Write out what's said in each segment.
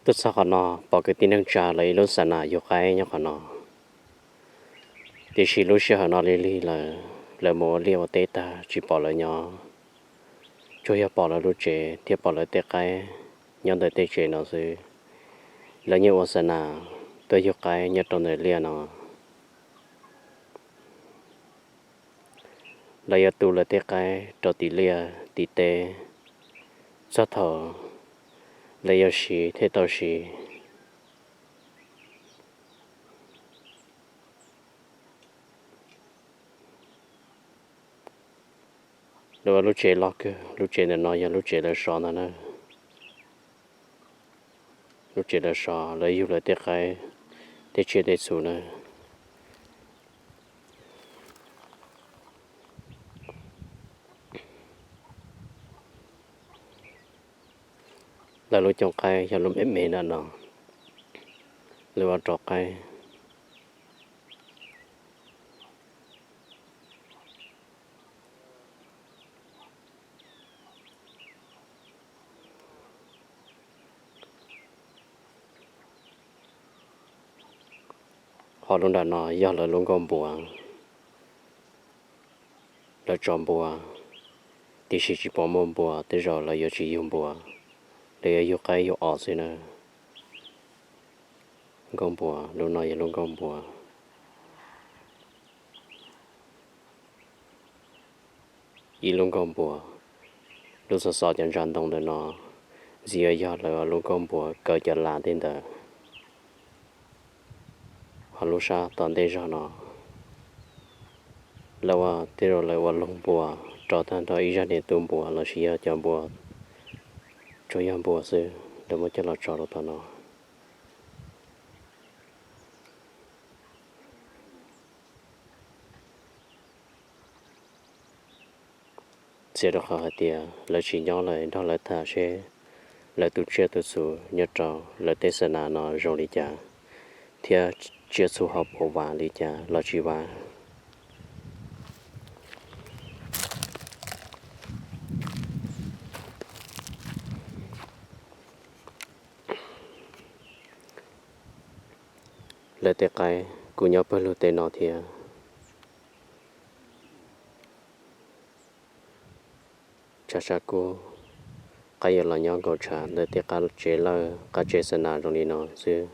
Tuaj txog qhov no pom kwv tij neej tsa lawv ib lub xa nas yug qaib nyob qhov no. Tiam sis lub sij hawm no lig lig lawm, lawv mus ua liaj ua teb tag tsis pom lawv nyob, tsuas yog pom lawv lub tsev thiab pom lawv tej qaib nyob ntawm tej tsev no xwb. Lawv yeej ua xa nas tuaj yug qaib nyob rau ntawm liaj no. Lawv yuav tu lawv tej qaib rau tim liaj tim teb, txog thaum lawv yuav siv thiaj tau siv. Lawv ua lub tsev loj kawg, lub tsev ntawm no yog lub tsev lawv sov ntag na. Lub tsev lawv sov, lawv yug lawv tej qaib, tej tsiaj tej txhu na. Lawv lub cooj qaib yog lub me me ntawm no, lawv ua rau qaib. Ho lub nram no yog lawv lub nkuaj npua. Lawv tso npua, tiam sis tsis pom muaj npua, tej zaum lawv yuav tsis yug npua, lawv yuav yug qaib yug os xwb na. Nkuaj npua, lub no yog lub nkuaj npua. Ib lub nkuaj npua, lub xov xov cov ntsa ntoo ntawm no, ntxim yuav yog lawv lub nkuaj npua kaw cov las tej ntawd. Ho lub sab tom ntej zog no, lawv ua tej zaum lawv ua loog npua rau tag nrho ib zaj niam tub npua lossis yog cov npua, tsuas yog npua xwb lawv muab coj los tso rau tom no. Txiav rau qhov hais tias lawv tsis nyob lawm, nrog lawv tham seb lawv tus tsiaj tus txhu nyob rau lawv tej xa nas no zoo li cas, thiab tsiaj txhu ho puas vam li cas los tsis vam. Lawv tej qaib kuj nyob pawg lug tej no thiab. Tshav tshav kub, qaib yuav los nyob nkaum tshav ntawm tej qab tsev lawj qab tsev xa nas zoo li no xwb.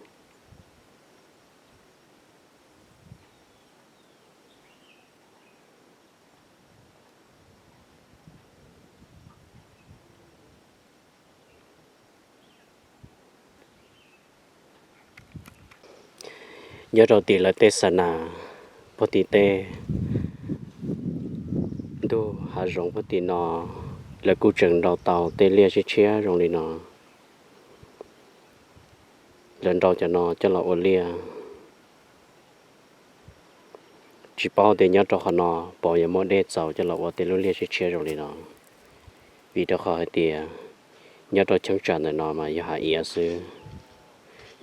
Nyob rau tim lawv tej xa nas, puag tim tej ntug hav zoov puag tim no, lawv kuj tseem nrau tau tej liaj tshiab tshiab zoo li no. Lawv nrau cov no coj los ua liaj. Tsis paub tias nyob rau qhov no puas yuav muaj dej txaus coj los ua tej lub liaj tshiab tshiab zoo li no, vim rau qhov hais tias nyob rau cheeb tsam ntawm no mas yog hav iav xwb.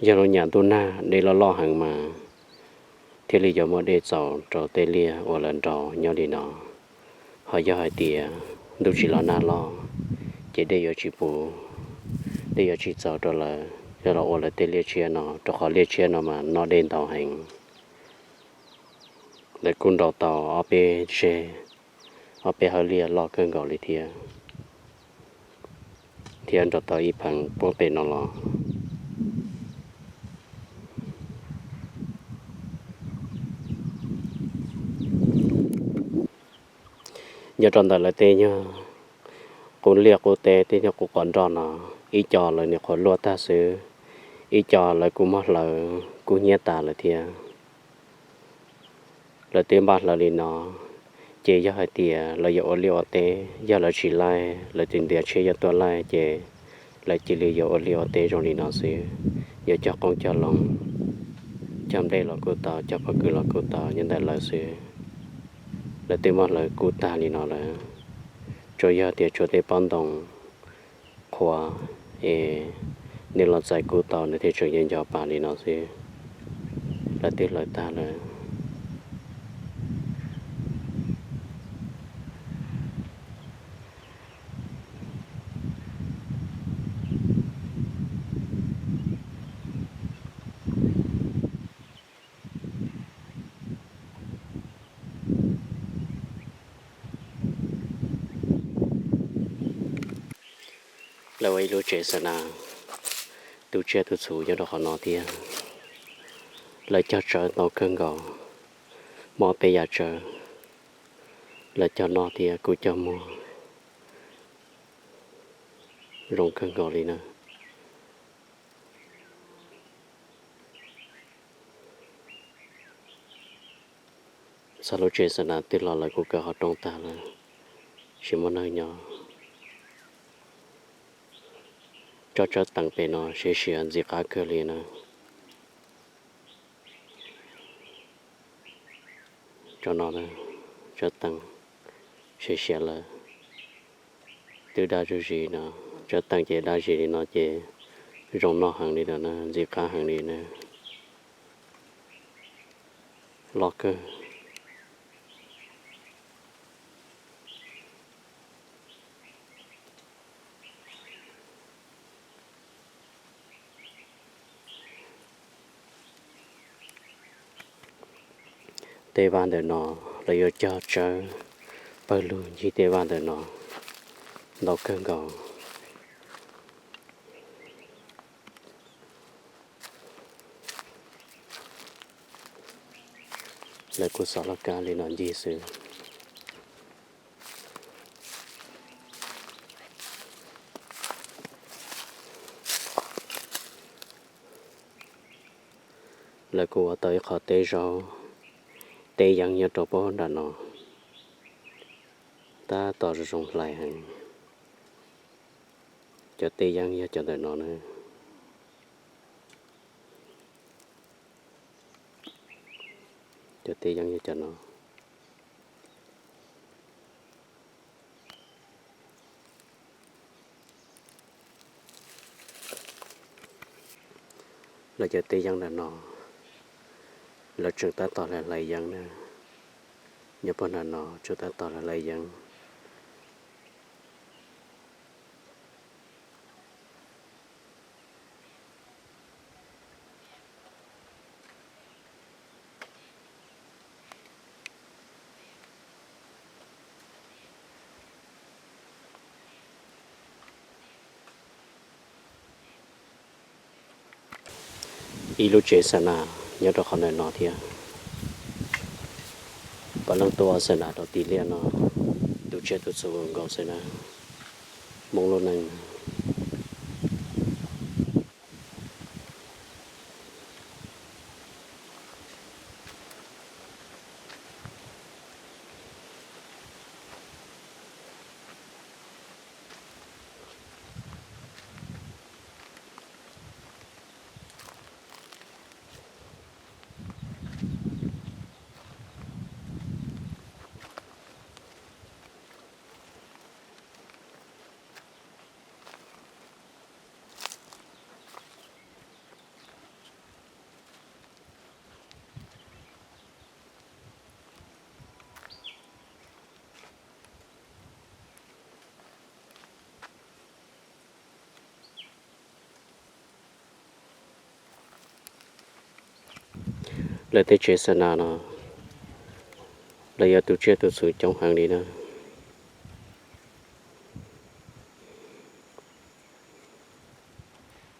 Yog lub nyam ntuj nag dej loj loj heev mas thiaj li yuav muaj dej txaus rau tej liaj uas lawv nrau nyob li no. Ho yog hais tias ntuj tsis los nag los, ces dej yuav tsis puv, dej yuav tsis txaus rau lawv coj los ua lawv tej liaj tshiab no, rau qhov liaj tshiab no mas noj dej ntau heev. Lawv kuj nrau tau ob peb ze, ob peb hawv liaj loj kawg nkaus li thiab, thiab nrau tau ib pheev puag pem no los. Nyob rau ntawm lawv tej nyuag qub liaj qub teb tej nyuag qub qhov nroj no, ib co lawv nyuam qhuav luaj tag xwb, ib co lawv kuj muab hlawv kub hnyiab tas lawm thiab. Lawv twb npaj hlawv li no, ces yog hais tias lawv yuav ua liaj ua teb, yog lawv tsis laij, lawv tus ntiav tshiab yuav tuaj laij ces lawv cia li yuav ua liaj ua teb zoo li no xwb. Yuav cog qoob cog loo, cog nplej los kuj tau, cog pob kws los kuj tau, nyob ntawm lawv xwb. Lawv twb muab hlawv kub tag li no lawm, tsuas yog tias tshuav tej pob ntoo qhuav es nws los txais kub tau nws thiaj tseem yuav nco pas li no xwb. Lawv twb hlawv tag lawm. Tau ua ib lub tsev xa nas, tus tsiaj tus txhu nyob rau qhov no thiab. Lawv cog tsawb ntau kawg nkaus, muaj peb yam tsawb. Lawv cog noj thiab kuj cog muag, zoo kawg nkaus li na. Txog lub tsev xa nas twg los lawv kuj kaw qhov rooj tag lawm, tsis muaj neeg nyob. Tsob tsawb tees pem no siav siav ntxim qab kawg li na. Tsob no, tsob tees siav siav lawm, twb dab zuj zus no. Tsob tees ces dab zis li no ces zoo noj heev li lawm na, ntxim qab heev li na. Loj kawg. Tej vaj ntawm no lawv yuav cog tsawb pawg lug ncig tej vaj ntawm no ntau kawg nkaus. Lawv kuj xov laj kab li no ncig xwb. Lawv kuj ua tau ib qho teb zaub, teb yeeb nyob rau pem nram no, tab tom zoo zoo hlais heev. Cov teb yeeb yog cov ntawm no na. Cov teb yeeb yog cov no. Lawv cov teb yeeb nram no, lawv tseem tab tom hlais yeeb na. Nyob pem nram no tseem tab tom hlais yeeb. Ib lub tsev xa nas nyob rau qhov ntawm no thiab. Puav leej tuaj ua xa nas rau tim liaj no, tus tsiaj tus txhu nkaus xwb na, Hmoob lub neej. Lawv tej tsev xa nas no, lawv yuav tus tsiaj tus txhu coob heev li na.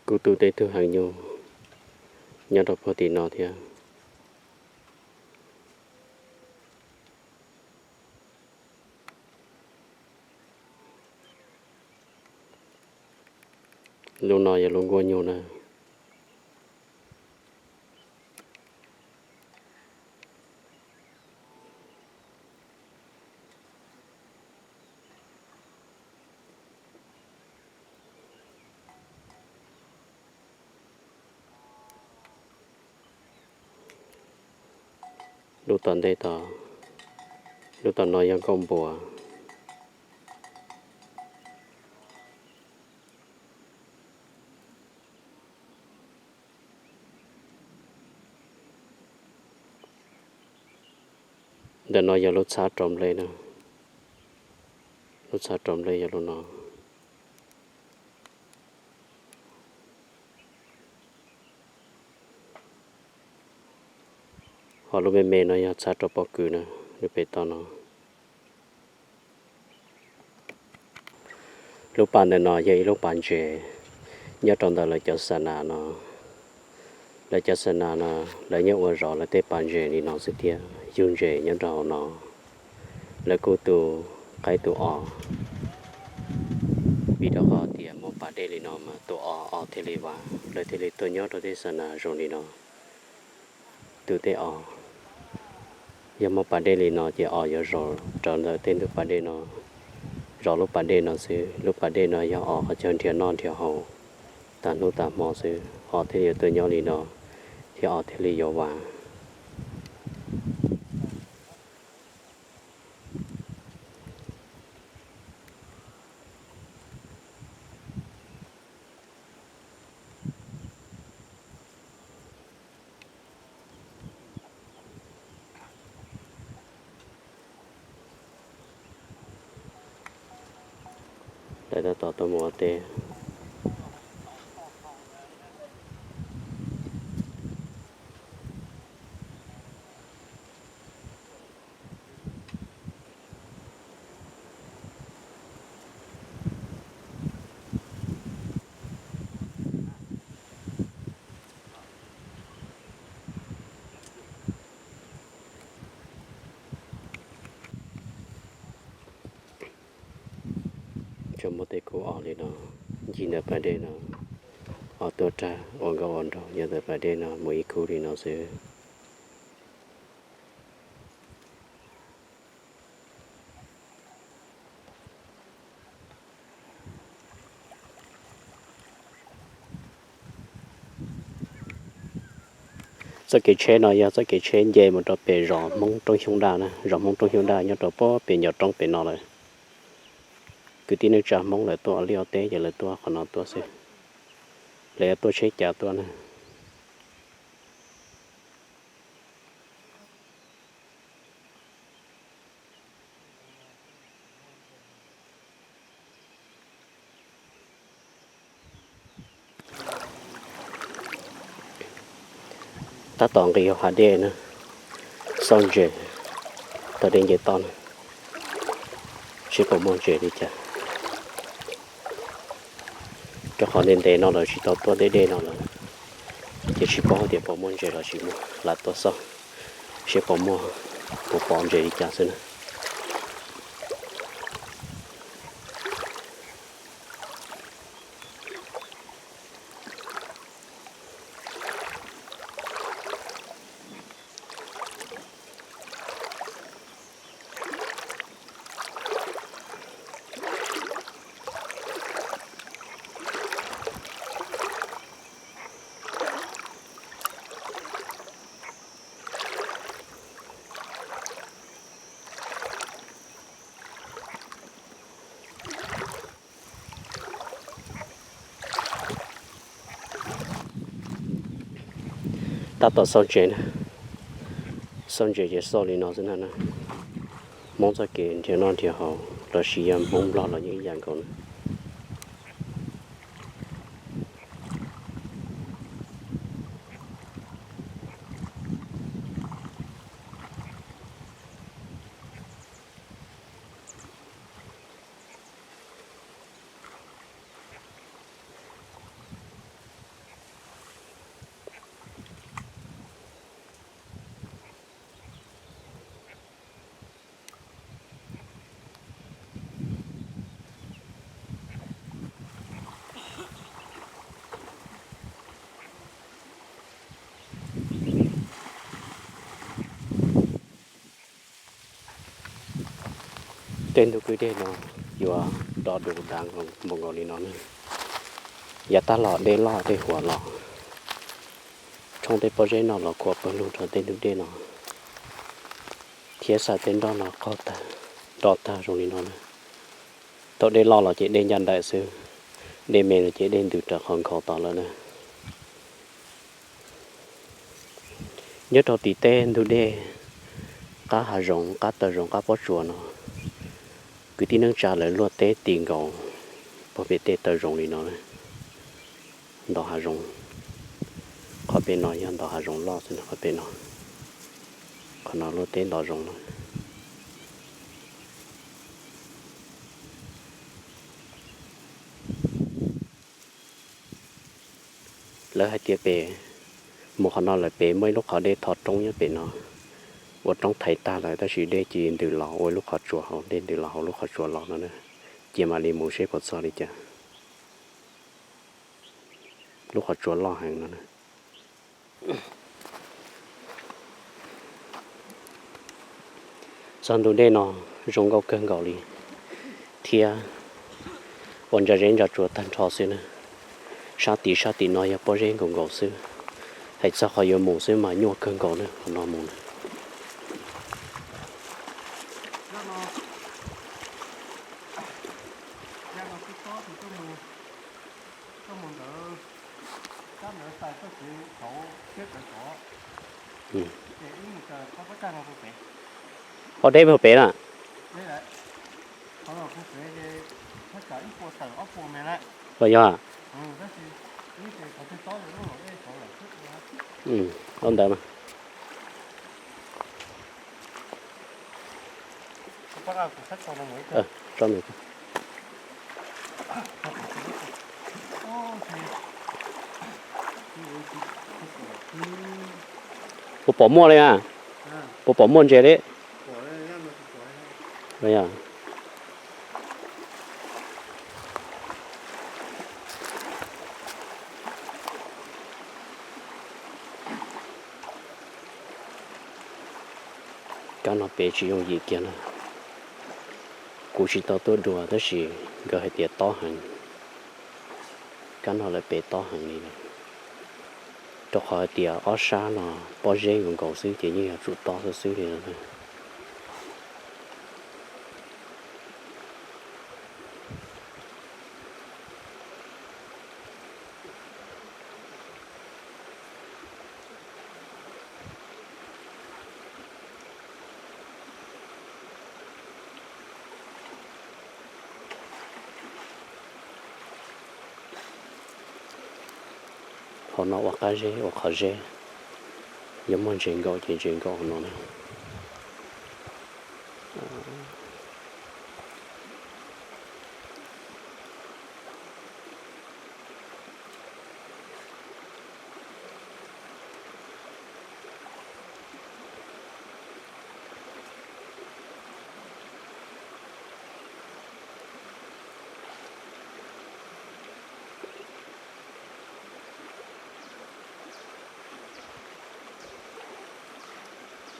Kuj tu tej tug heev nyuj nyob rau puag tim no thiab. Lub no yog lub nkuaj nyuj na. Lub tom ntej tod, lub tom no yog nkauj npua. Ntawm no yog lub txhab rau nplej na. Lub txhab rau nplej yog lub no. Ho lub me me no yog txhab rau pob kws na, lub pem toj no. Lub pas ntawm no yog ib lub pas ntses nyob rau ntawm lawv cov xa nas no. Lawv cov xa nas no, lawv nyob ua zov lawv tej pas ntses li no xwb thiab yug ntses nyob rau hauv no. Lawv kuj tu qaib tu os, vim rau qhov tias muaj pas dej li no mas tu os os thiaj li vas, lawv thiaj li tuaj nyob rau tej xa nas zoo li no. Tu tej os, yog muaj pas dej li no ces os yuav zov rawv ntawm tej ntug pas dej no, zov lub pas dej no xwb. Lub pas dej no yog os qhov chaw nrhiav noj nrhiav haus tag hnub tag hmo xwb, os thiaj li yuav tuaj nyob li no, thiab os thiaj li yuav vas. Lawv tab tom tuaj mus ua teb. Tsuas muaj tej khub os li no ncig ntawm pas dej no, os tuaj rag ua nkauj ua nraug nyob ntawm pas dej no mus ib khub li no xwb. Txoj kev tsheb no yog txoj kev tsheb nce mus rau pem zos Hmoob Roob Xyoob Daj na, zos Hmoob Roob Xyoob Daj nyob rau pem ncov roob pem no lawm. Kwv tij neej tsa Hmoob lawv tuaj ua liaj ua teb ces lawv tuaj qhov no tuaj xwb, lawv yuav tuaj tsheb cav tuaj na. Tab tom nqis hauv hav dej na, xauj ntses, tau dej nce toj na, seb puas muaj ntses li cas. Rau qhov ntev ntev no lawm tsis tau tuaj tej dej no lawm, ces tsis paub hais tias puas muaj ntses los tsis muaj, lam tuaj xauj seb puas muaj, puas pom ntses li cas xwb na. Tab tom xauj ntses na, xauj ntses ces xauj li no xwb na. Hmoob txoj kev nrhiav noj nrhiav haus los sis yog Hmoob Nplog los yeej ib yam nkaus na. Tej ntug kwj deg no yuav do du dav npaum nkaus li no ne. Yav tag los dej loj dej huam los, tshoob tej pob zeb no los khuam pawg lug rau tej ntug dej no, thiab xa tej nroj no qaug tag, do tag zoo li no na. Thaum dej loj los ces dej ncaj nraim xwb, dej me los ces dej ntws raws qhov nkhaus tod lawm na. Nyob rau tim tej ntug dej qab hav zoov, qab taw zoov, qab pob tsuas no, kwv tij neej tsa lawv luaj teb ti nkaus puag pem tej taw zoov li no, ntov hav zoov. Qhov pem no yog ntov hav zoov loj xwb na, qhov pem no, qhov no luaj teb ntov zoov no. Lawv hais tias pem mus qhov no lawm pem muaj ib lub qhov dej tho roob nyob pem no, ua roob thaiv tag lawm tab sis dej cia li ntws los ua ib lub qhov tsua hauv, dej ntws los hauv lub qhov tsua los no na. Cia mam li mus seb puas txog li cas. Lub qhov tsua loj heev no na. Txog ntu dej no zoo nkauj kawg nkaus li thiab ua ntsa zeb ntsa tsua tag nrho xwb na. Sab tid sab tim no yog pob zeb nkaus nkaus xwb. Hais txog qhov yuav mus xwb mas nyuaj kawg nkaus na, qhov no mus na. Qhov deb puag pem na. Puas yog? Ua ntawd mas. Puas pom muaj li a? Puas pom muaj ntses li? Kab no pem tsis yooj yim kiag na. Kuv tsis tau tuaj dua tab sis nkawd hais tias tob heev. Kab no lawm pem tob heev li na. Rau qhov hais tias ob sab no pob zeb nkaus nkaus xwb ces yeej yuav tsum tob xwb xwb li no. Hauv no ua qab zeb ua qhov zeb, yog muaj ntses nkaum ces ntses nkaum hauv no na.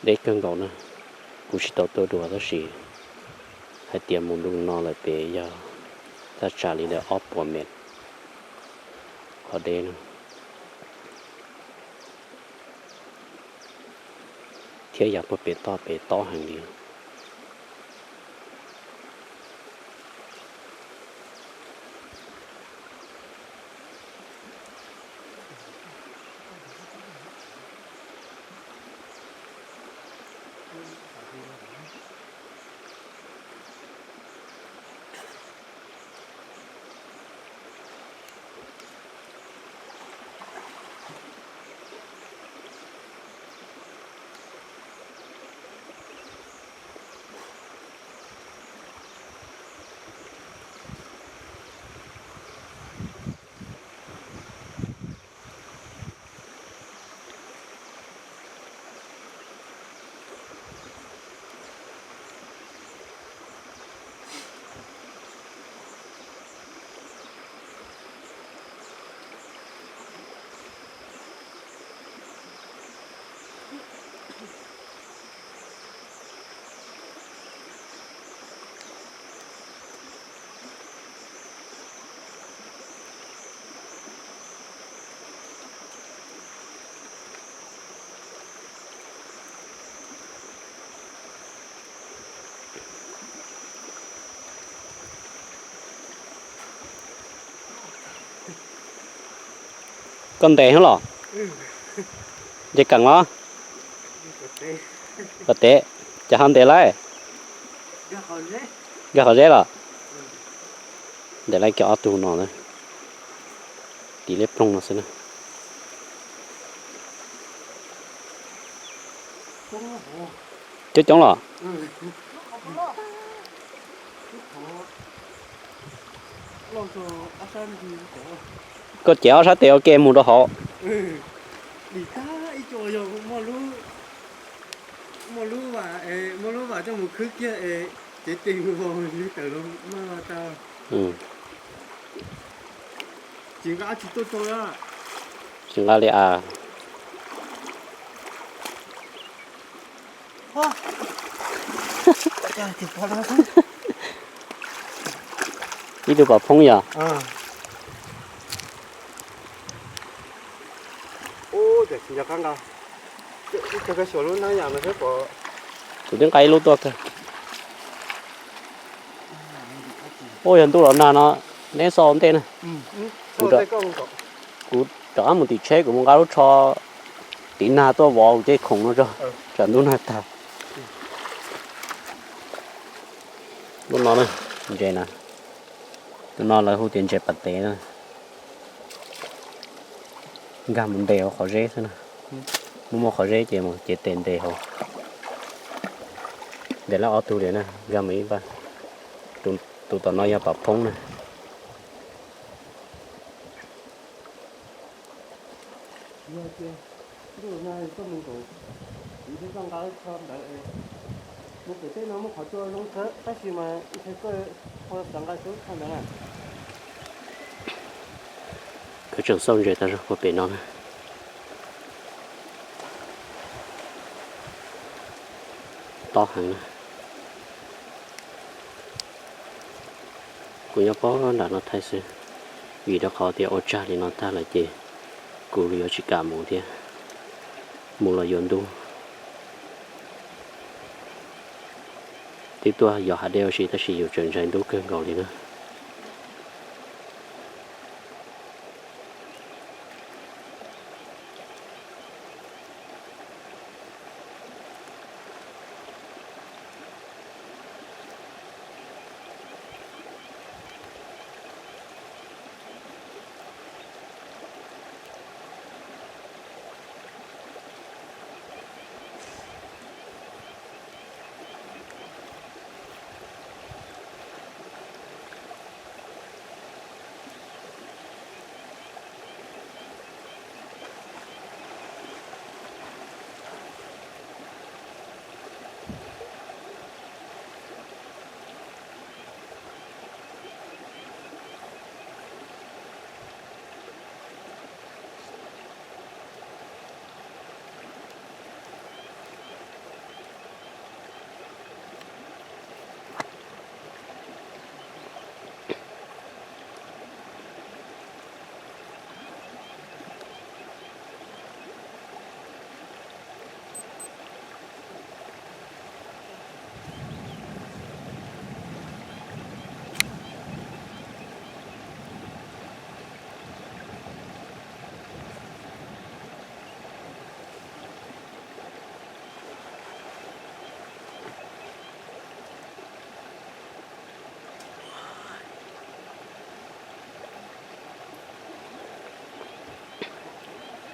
Deb kawg nkaus na, kuv tsis tau tuaj dua tab sis hais tias mus ntu no lawm pem yog thaj tsam li ntawm ob puas mev qhov deb na. Thiab yav puag pem toj pem tob heev li. Koj ntes hov los? Nce kees los? Koj tes, cas ho ntes lawm? Nkag qhov zeb los? Ntes lawm kiag ob tug no na. Tiv liab ploog no xwb na. Coob coob los? Koj cev ob sab tes ua ke mus rau hauv. Dim tag ib co yog muaj lub, muaj lub vam, muaj lub vam coj mus khwb kiag es cev tes mus vau li tawm los maj tag. Tsis nqa tsis tuaj tau. Tsis nqa li as. Ib tug pom phoob yog. Kuv twb nqa ib lub tuaj kawg. Ua yog ntuj los nag no, neb xauj ntej na. Kuv rov qab mus tim tsheb, kuv mus nqa lub tsho tiv nag tuaj vov kuv tej khoom no tso, tsam ntuj nag tag. Lub no na, ntses na, lub no lawv hu tias ntses pas tev na. Nkag mus ntes hauv qhov zeb xwb na. Muaj muaj qhov zeb ces mus cev tes ntes hauv. Ntes lawm ob tug li na, nkag mus ib npaj. Tus tom no yog pam phoob na. Mus pem tej no muaj qhov tsua zoo tshaj tab sis mas ntshe koj ua xav nqa xub tshaj ntawd na. Kuv tseem xauj ntses tag zog puag pem no na. Tob heev na. Kuv nyob pob nram no thaij xwb, vim rau qhov tias ua tsag li no tag lawm ces kuv yuav tsis kam mus thiab. Mus los yuav ntub. Twb tuaj yos hav dej ua si tab sis yus tseem ntshai ntub kawg nkaus li na.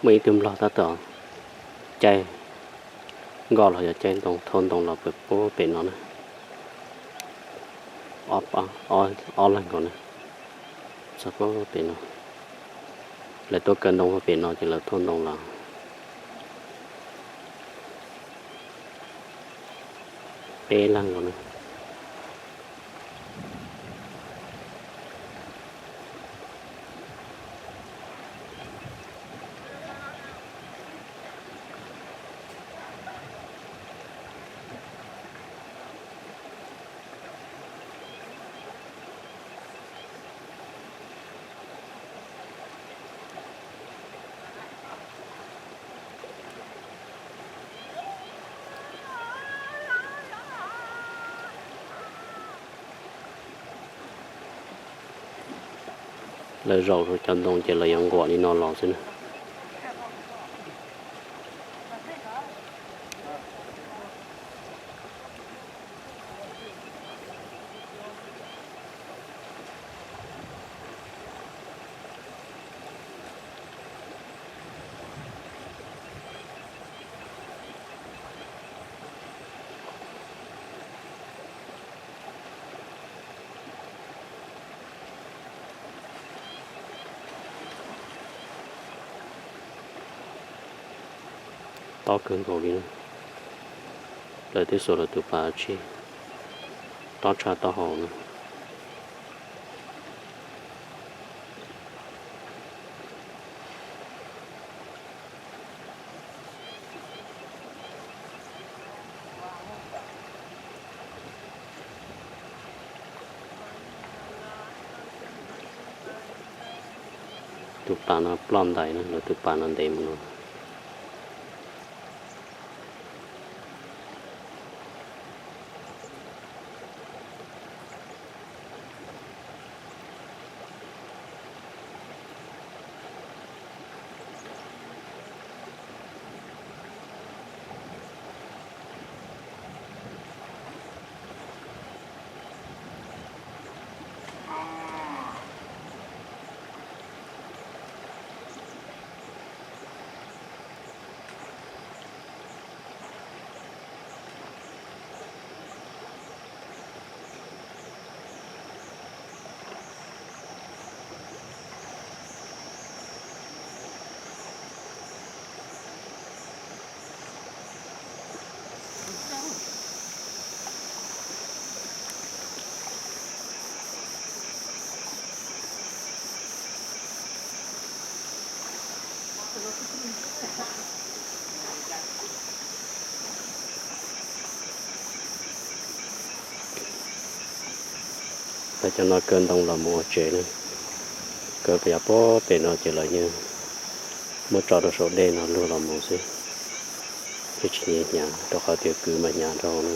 Muaj ib tug nplog tab tom caij nkoj los yog caij ntoo, thauj ntoo los pem no na. Ob leeg nkaus na, txog pem no. Lawv tuaj kaw ntoo pem no ces lawv thauj ntoo los. Peb leeg nkaus na. Lawv zaum rau cov ntoo ces lawv yuav nquam li no los xwb na. Tob kawg nkaus li na. Lawv twb xuas lawv tus pas tsij tob tshaj taub hau na. Tus pas no ploj ntais na, lawv tus pas no ntev mus no. Lawv cov no kaw ntoo los mus ua tsev na. Kaw pas yog pob pem no ces lawv yeej muab tso rau saum dej no luag los mus xwb, thiaj tsis hnyav, rau qhov tias kwv mas hnyav dhau na.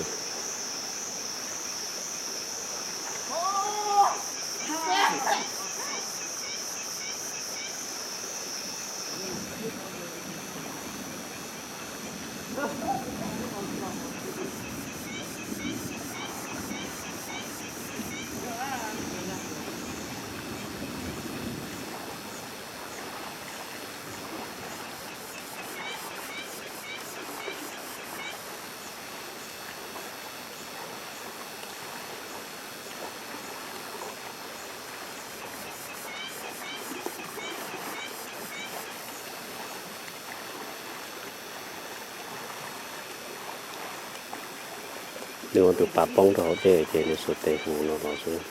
Nws ua tus pas poob rau hauv dej ces nws xuas tes hu no los xwb.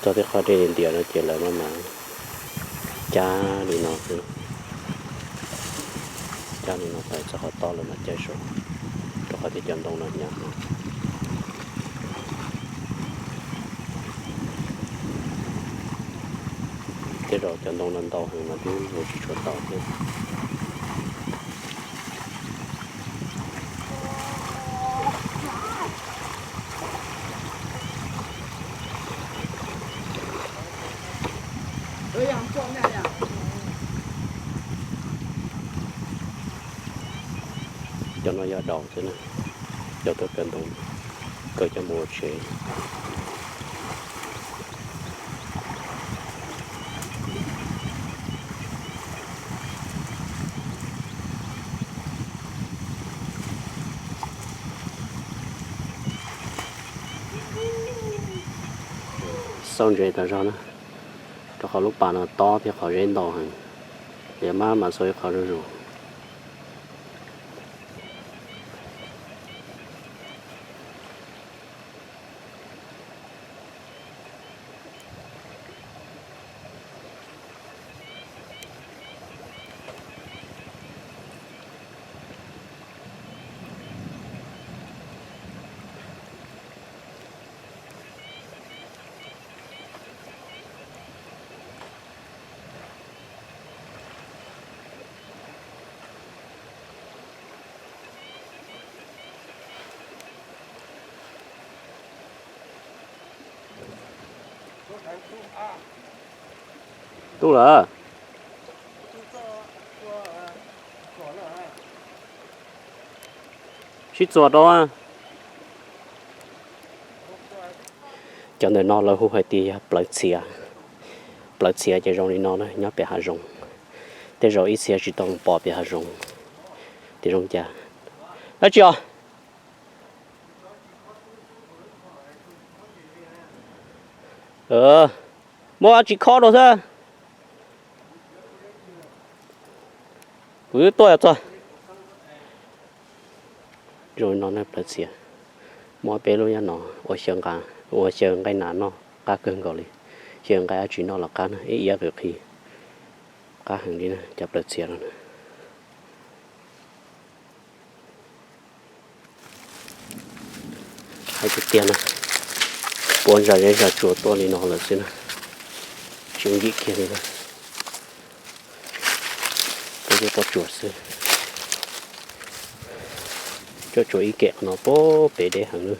Txog tej qhov dej ntiav no ces lawv maj mam cab li no xwb. Cab li no tas txog qhov tob lawv mam cab saum, rau qhov tias cov ntoo no hnyav heev. Tej zaum cov ntoo no ntau heev mas twb mus tsis tshua tau thiab. Cov no yog daus xwb na, cov tuaj kaw ntoo, kaw coj mus ua tsev. Xauj ntses tas zog na, rau qhov lub pas no tob thiab qhov zeb ntau heev, ces maj mam xauj ib qho zuj zus. Tub lawm. Sib txuas rau. Cov ntawm no lawv hu hais tias yog plawv txhiav. Plawv txhiav ces zoo li no na, nyob pem hav zoov. Tej zaum ib txhia tsis tau mus pom pem hav zoov tias zoo cas. Dab tsi os? Muab dab tsi khob rau xwb. Kuv twb tuaj txog. Zoo li no na plawv txhiav. Muab peb lub nyob no ua xyaw nqa, ua xyaw nqaij nas noj qab kawg nkaus li. Xyaw nqaij dab tsi noj los qab na, ib iab qwv qhi. Qab heev li na cov plawv txhiav no na. Hais tiag tiag na, puab ntsa zeb ntsa tsua tuaj li no lawm xwb na, tsis yooj yim kiag li na. Puab zeb puab tsua xwb, coj tsua ib kem no puag pem deb heev na.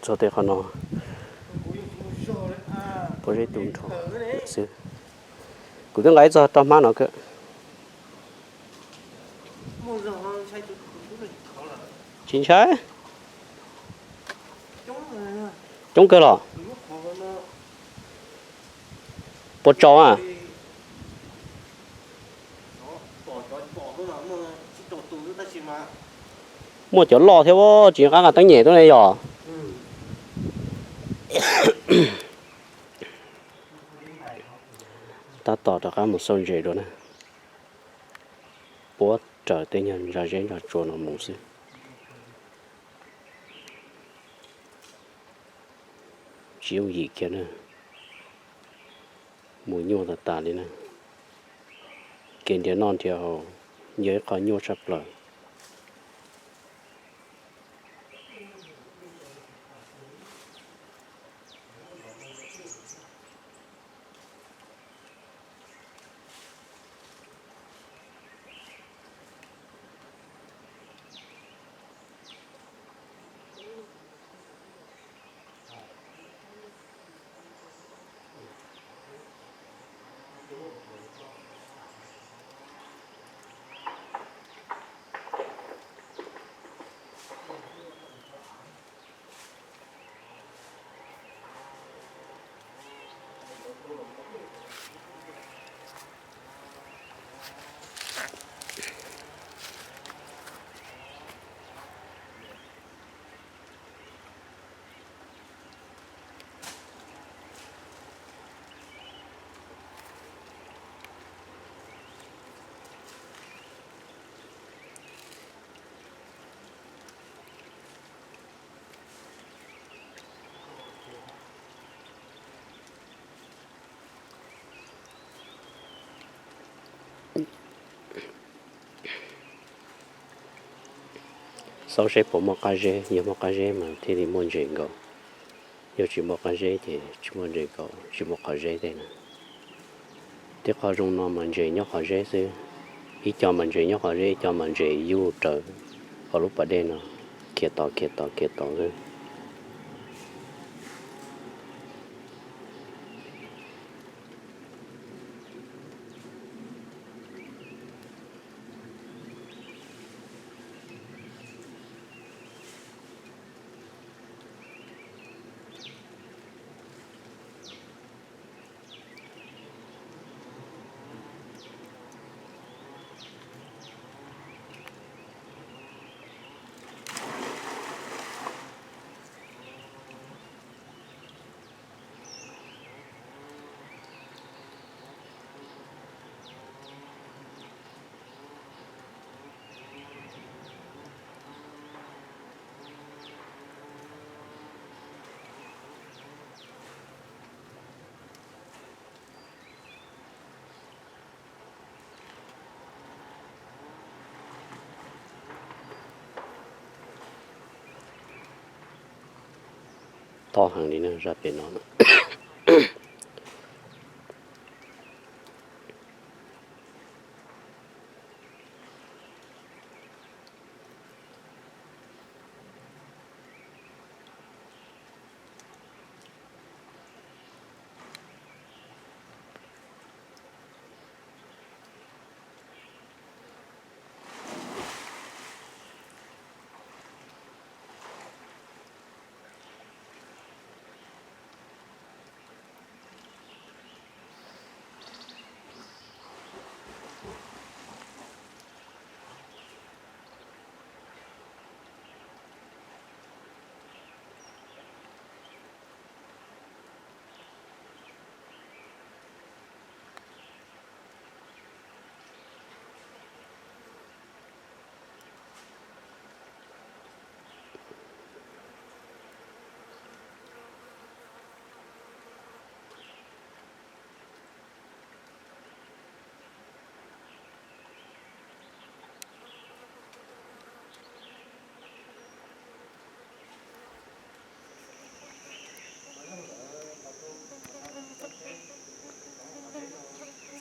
Txog tej qhov no, puab zeb tu nrho xwb. Kuv twb nqa ib txoj roj hmab no kawg. Tsis ntshai. Coob kawg los. Puas tsaus a? Muaj cov loj thiab, tsis nqa teeb nyem tuaj ne yog. Tab tom rov qab mus xauj ntses dua na. Puab raws tej nyuag ntsa zeb ntsa tsua no mus xwb. Tsis yooj yim kiag na. Mus nyuaj tas tas li na. Kev nrhiav noj nrhiav haus yog ib qho nyuaj tshaj plaws. Xauj seb puas muaj qab zeb, yog muaj qab zeb mas thiaj li muaj ntses nkaus. Yog tsis muaj qab zeb ces tsis muaj ntses nkaus, tsis muaj qhov zeb tej na. Tej qhov zoo no mas ntses nyob qhov zeb xwb. Ib co mas ntses nyob qhov zeb, ib co mas ntses yuj raws hauv lub pas dej no, khiav tod khiav tod khiav tod xwb. Tob heev li na zaj pem no.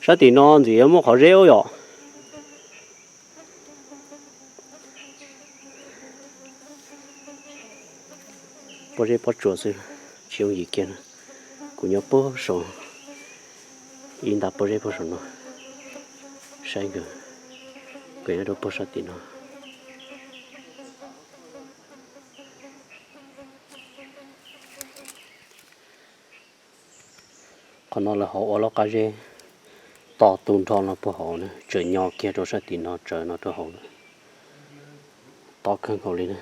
Sab tim no ntxim yuav muaj qhov zeb ub yom. Pob zeb pob tsuas xwb, tsis yooj yim kiag na. Kuv nyob puag saum ib nta pob zeb puag saum no, saib nkawd, nkawd nyob rau puag sab tim no. Qhov no lawv ho ua lub qab zeb to tu nrho no puag hauv na, tseem nyo kiag rau sab tim no tsawv no rau hauv lawm. Tob kawg nkaus li na.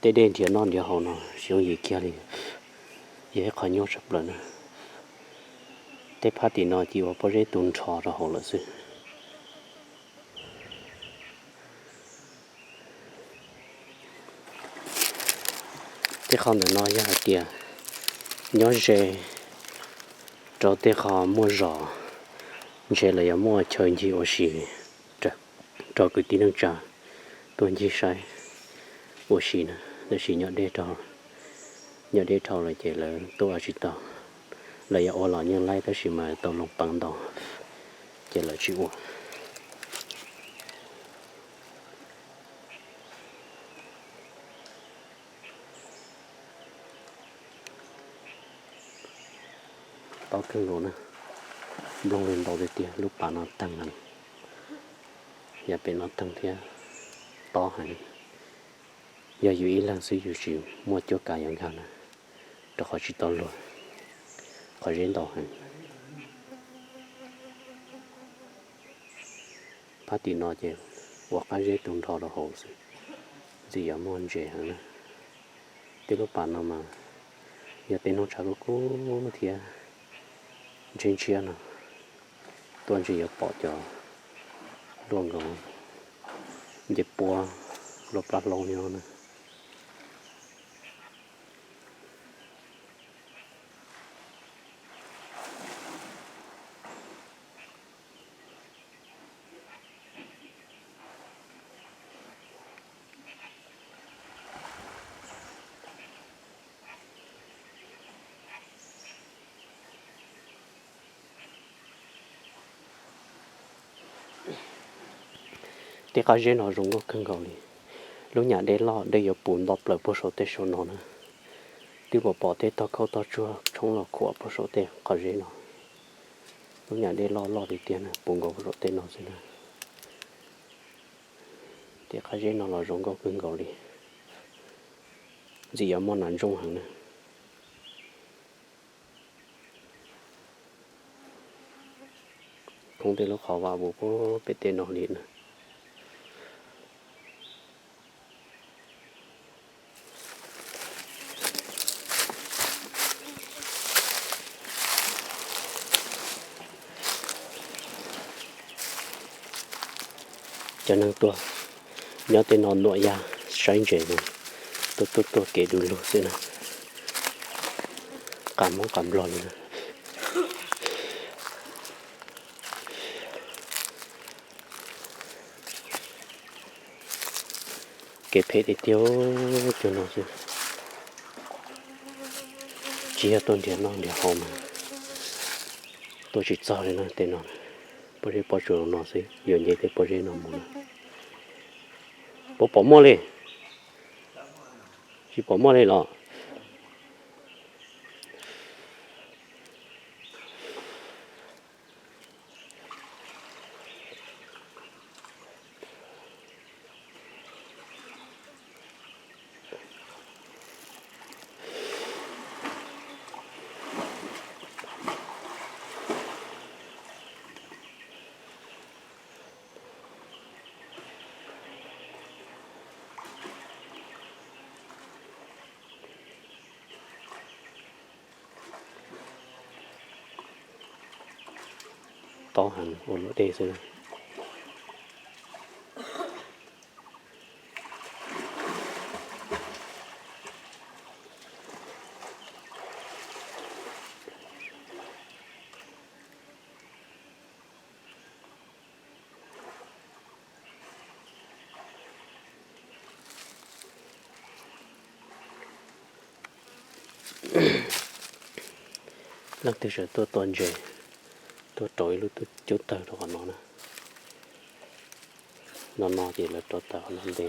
Tej dej nrhiav noj nrhiav haus no tsis yooj yim kiag li, yog ib qho nyuaj tshaj plaws na. Tej phab tim no ces ua pob zeb tu nrho rau hauv lawm xwb. Tej qho ntawm no yog hais tias nyob ze rau tej qho muaj zos, ntshe lawv yuav muaj chaw ncig ua si rau kwv tij neej tsa tuaj ncig saib ua si na. Tab sis nyob deb dhau lawm ces lawv tuaj ua tsis tau. Lawv yuav ua los yeej laib tab sis mas tau loo peev ntau ces lawv tsis ua. Tob kawg nkaus na, nplooj li ntau tiag tiag, lub pas no teeg heev, yav pem no teeg thiab, tob heev. Yog yus ib leeg xwb yus tsis muaj cuab kav yuav nkag na, rau qhov tsis tau luag, qhov zeb ntau heev. Phab tim no ces ua qab zeb tu nrho rau hauv xwb, ntxim yuav muaj ntses heev na. Tej lub pas no mas yog tej noog tshav kub kub thiab ntshiab ntshiab no, tuaj ntshe yuav pom cov luaj nkaus ncej puab luaj plab hlaub nyob na. Tej qab zeb no zoo nkauj kawg nkaus li. Lub nyam dej loj dej yuav puv nto plaws puag saum tej saum no na. Twb pom pom tej tog khaub tog tsuag tshoob los khuam puag saum tej qhov zeb no. Lub nyam dej loj loj tiag tiag na, puv nkaus puag saum tej no xwb na. Tej qab zeb no los zoo nkauj kawg nkaus li. Ntxim yuav muaj nas ntsooj heev na. Khoob tej lub qhov vaj vus puag pem tej no li na. Cov neeg tuaj nyob tej no nuam yaj saib ntses no, tuaj tuaj tuaj kev du lug xwb na. Qab Hmoob qab Nplog li na. Kev phem tiag tiag, cuag no xwb. Tsis yog tuaj nrhiav noj nrhiav haus mas tuaj tsis txog li na tej no. Pob zeb pob tsuas no xwb, yuav nce tej pob zeb no mus na. Puas pom muaj li? Tsis pom muaj li los? Tob heev ua luam dej xwb. Leej twg tseem tuaj tua ntses, tuaj rau ib lub cub tawg rau qhov no na. No no ces lawv rau tawm qhov no nte,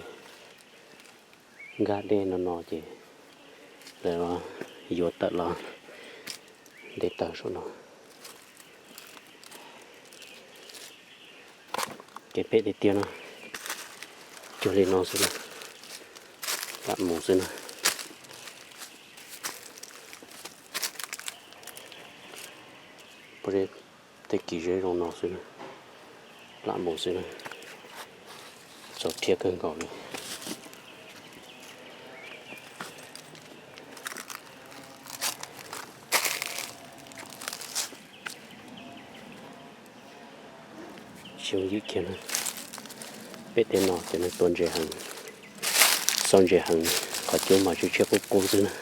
nkag dej no no ces lawv yuav tawm los nte tawg saum no. Kev phem tiag tiag no, cuag li no xwb na, lam mus xwb na. Pob zeb tej kis zeb zoo no xwb na, lam mus xwb na, txaus rhiab kawg nkaus li. Tsis yooj yim kiag na, pem tej no ces nws tua ntses heev, xauj ntses heev, qhov cub mas tshiab tshiab qub qub xwb na.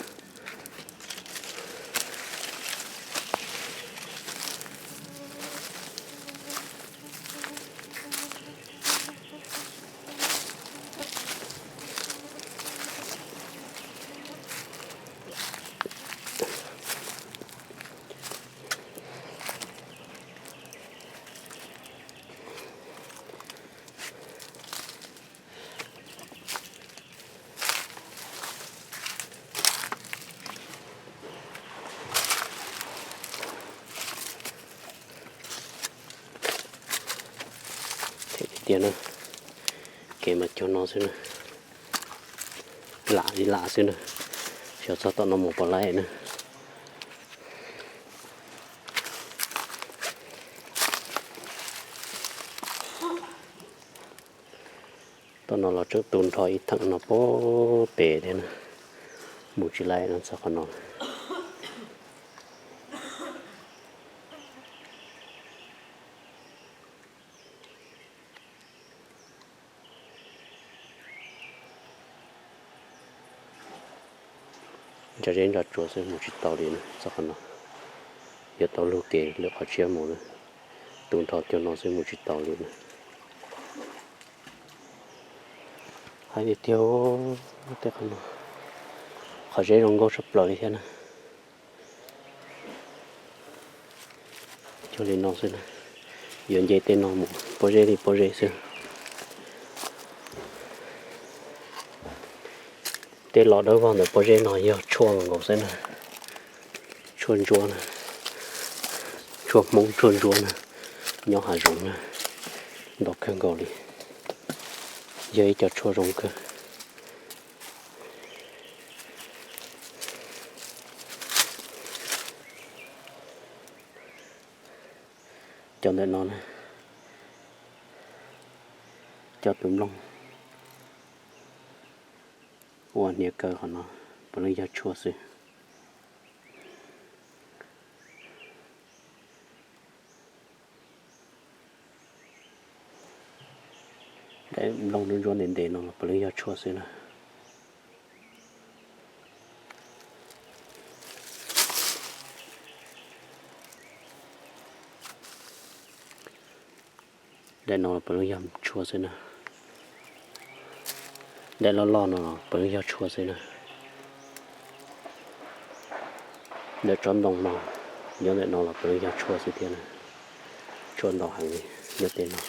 Phem tiag tiag na, kev mas cuag no xwb na, lam li lam xwb na, xyov txog tom no mus puas laib na. Tom no los tseem tu nrho ib theem no puag pem thiab na, mus tsis laib no txog qhov no. Ntsa zeb ntsa tsuas xwb mus tsis tau li na, txog qhov no yuav tau lug kev lwm qhov tshiab mus na, tu nrho cuag no xwb mus tsis tau li na. Hais tiag tiag, tej qhov no qhov zeb zoo nkauj tshaj plaws li thiab na. Cuag li no xwb na, yuav nce tej no mus pob zeb li pob zeb xwb. Tej los dawb vog ntawm pob zeb no yog tshuaj nkaus xwb na, tshuaj ntsuab na, tshuaj Hmoob tshuaj ntsuab na, nyob hav zoov na, ntau kawg nkaus li, yog ib co tshuaj zoo kawg. Cov ntawm no na, cov tus nplooj ua hniav kaw qhov no puav leej yog tshuaj xwb. Daim nplooj ntsuab ntsuab ntev ntev no los puav leej yog tshuaj xwb na. Daim no los puav leej yog tshuaj xwb na. Daim loj loj no los puav leej yog tshuaj xwb na. Daim tsob ntoo no nyob ntawm no los puav leej yog tshuaj xwb thiab na. Tshuaj ntau heev li, nyob tej no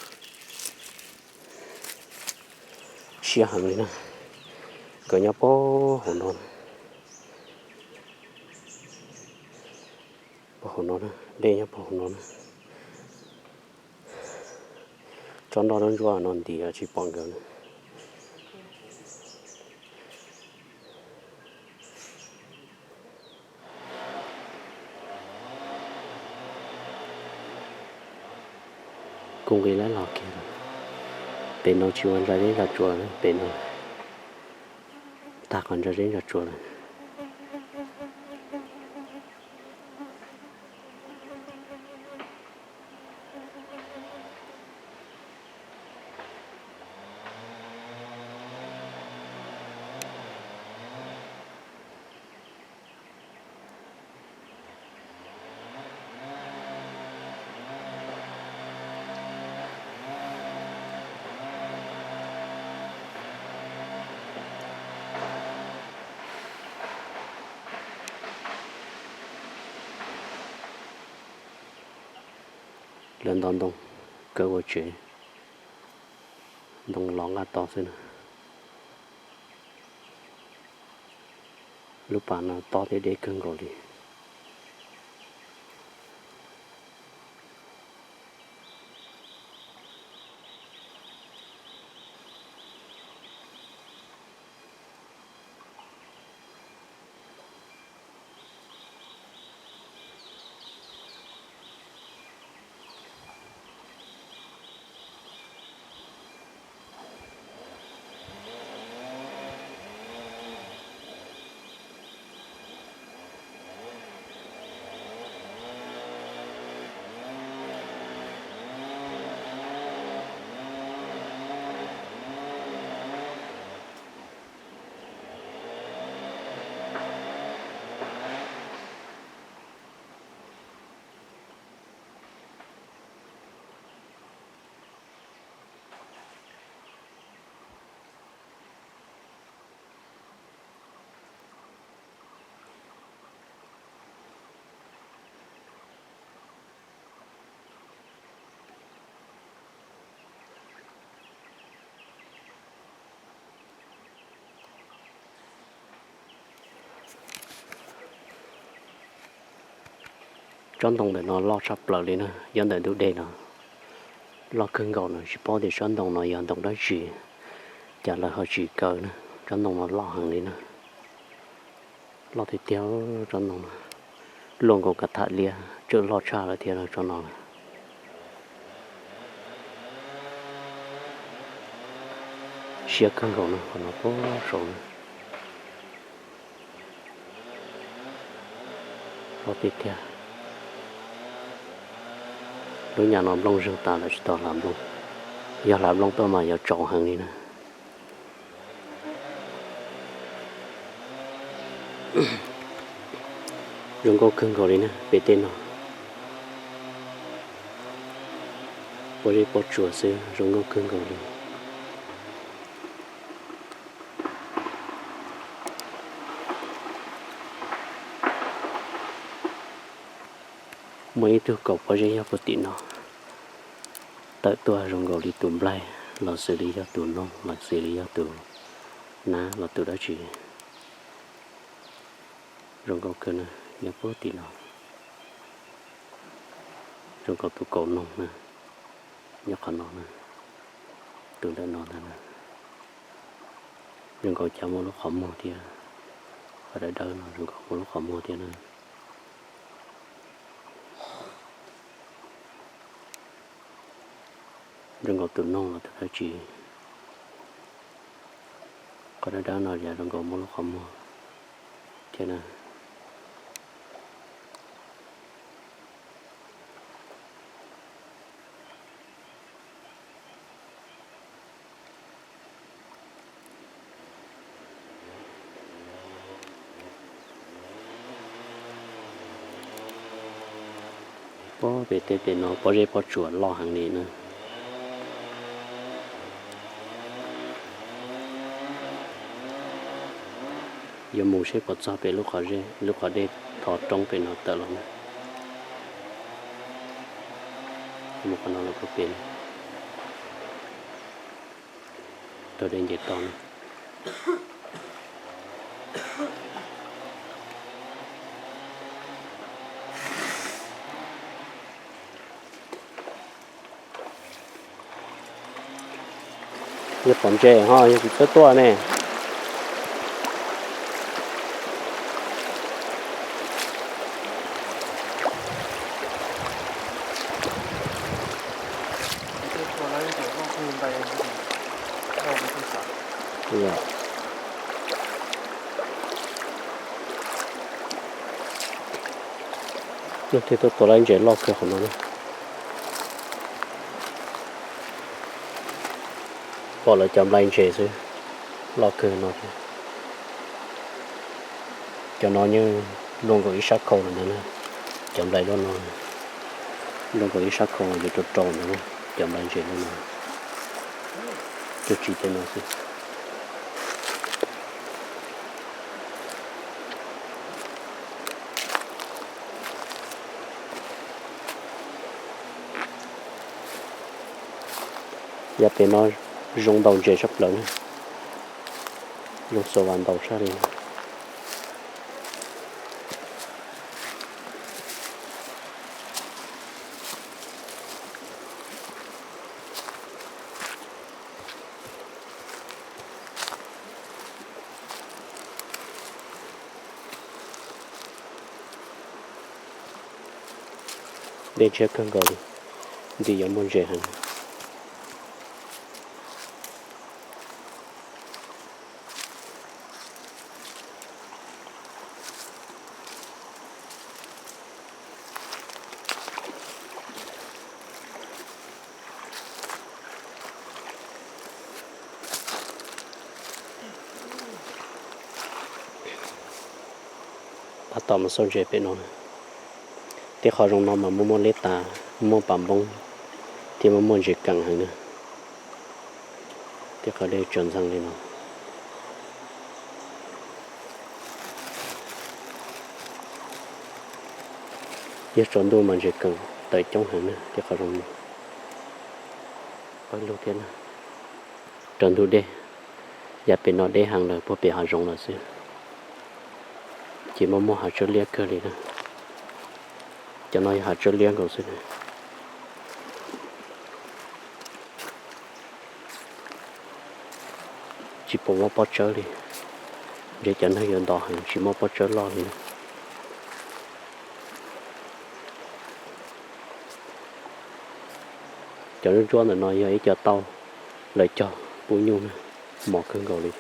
siab heev li na. Nkawd nyob puag hauv no, puag hauv no na, dej nyob puag hauv no na. Tsob ntoo ntsuab ntsuab no nti tsis pom nkawd na. Kuv nqis lawv los kiag lawm. Pem no tsis ua ntsa zeb ntsa tsuas lawm, pem no tag qhov ntsa zeb ntsa tsuas lawm. Lawv nto ntoo kaw ua tsev, ntoo los nqaj to xwb na. Lub pas no tob thiab deb kawg nkaus li. Tsob ntoo ntawm no loj tshaj plaws li na, nyob ntawm ntug dej no. Loj kawg nkaus no, tsis paub tias tsob ntoo no yog ntoo dab tsi, cas lawv ho tsis kaw na. Tsob ntoo no loj heev li na. Loj tiag tiag tsob ntoo no. Luaj nkaus kav tham liab, tseem loj tshaj lawm thiab tsob no. Siab kawg nkaus no, qhov no puag saud na. Loj tiag tiag. Lub nyam no nplooj zeeg tas lawm tsis tau hlav nplooj. Yog hlav nplooj tuaj mas yuav tsaus heev li na. Zoo nkauj kawg nkaus li na pem tej no. Pob zeb pob tsuas xwb, zoo nkauj kawg nkaus li. Muaj ib tug kaum pob zeb nyob puag tim no, tawm tuaj zoo nkaus li tus nplaig los xws li yog tus noog los xws li yog tus nab los tus dab tsi. Zoo nkauj kawg na, nyob puag tim no. Zoo nkaus tus kaum noog na, nyob qhov no na, tus ntawm no ntag na. Zoo nkaus cas muaj lub qhov muag thiab, qhov dawb dawb no zoo nkaus muaj lub qhov muag thiab na. Zoo nkaus tus noog los tus dab tsi. Qhov dawb dawb no yog zoo nkaus muaj lub qhov muag thiab na. Pob pem tej pem no pob zeb pob tsuas loj heev li na. Yuav mus seb puas txog pem lub qhov zeb, lub qhov dej thov roob pem no tawm los na. Mus qhov no los kuj pem, tau dej nce toj na. Yog pom ntses ho yog tsis txawj tuaj ne. Leej twg tuaj tua lawv ntses loj kawg qhov no na. Pom lawv cov nplai ntses xwb, loj kawg no thiab. Cov no yeej luaj nkaus ib sab khau lawm ntag na. Cov nplai loj no luaj nkaus ib sab khau yuav rau rau ntag na. Cov nplai ntses loj no, cov tsis tej no xwb. Yav pem no zoo ntaus ntses tshaj plaws na, zoo xuas vas ntaus tshaj li. Dej ntshiab kawg nkaus li, nti yuav muaj ntses heev. Tab tom mus xauj ntses pem no. Tej qhov zoo no mas muaj muaj liab tas, muaj pas npoob, thiab muaj muaj ntses keem heev na. Tej qhov dej tsaws ntxeev li no. Yog tsaus ntuj mas ntses keem tawm coob heev na, tej qhov zoo li. Pawg lug thiab na. Raws ntug dej, yav pem no deb heev lawm puag pem hav zoov lawm xwb, ces muaj muaj hav tsawb liab kawg li na. Cov no yog hav tsawb liab nkaus xwb. Tsis pom muaj pob tsawb li, ntshe cov neeg yuav nto heev tsis muaj pob tsawb loj li na. Cov ntsuab ntsuab ntawm no yog ib co tauj lawv cog pub nyuj na, mos kawg nkaus li.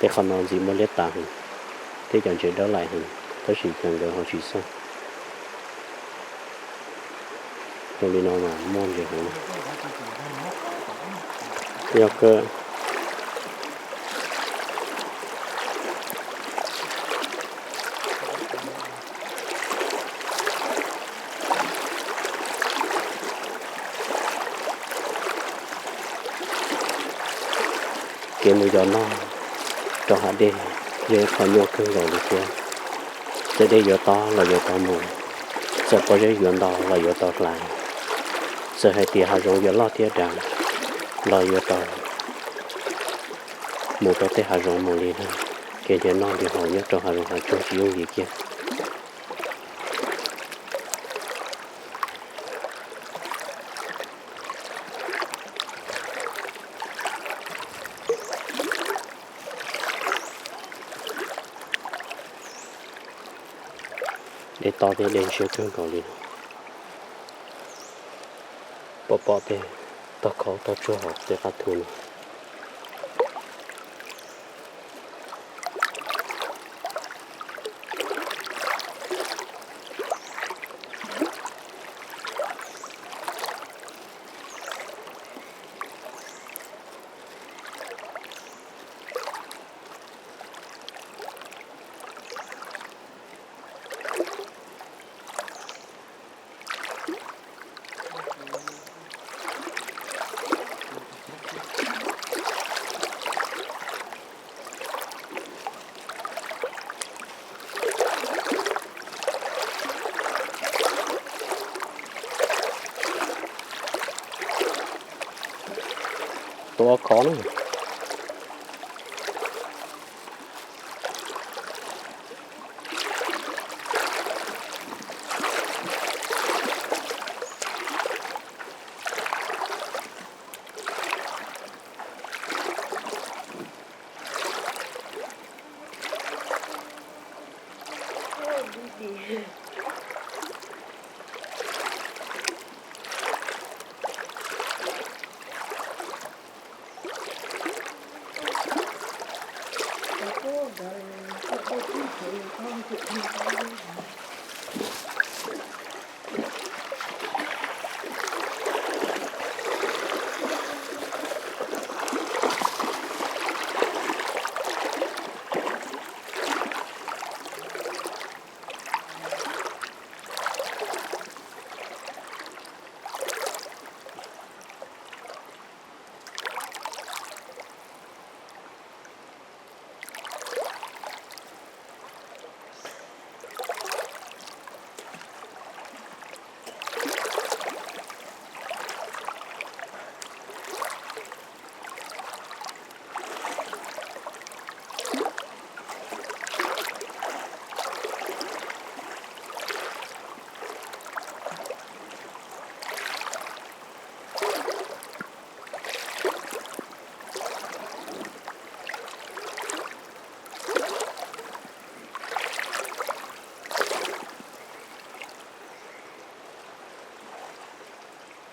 Tej qhov no ntxim muaj liab tas heev, thiab cov ntses dawb laim heev, tab sis ces nkawd ho tsis xauj. Zoo li no mas muaj ntses heev. Yog kawg. Kev mus yos noj rau hav dej yog ib qho nyuaj kawg nkaus li thiab. Txawm dej yuav tob los yuav tau mus, txawm pob zeb yuav nto los yuav tau hlais, txawm hais tias hav zoov yuav loj thiab dav los yuav tau mus rau tej hav zoov mus li na. Kev nrhiav noj nrhiav haus nyob rau hav zoov hav tsuag tsis yooj yim kiag. Dej tob thiab dej ntshiab kawg nkaus li. Pom pom tej tog khau tog tsuag hauv tej qab thu no. Tua khov na.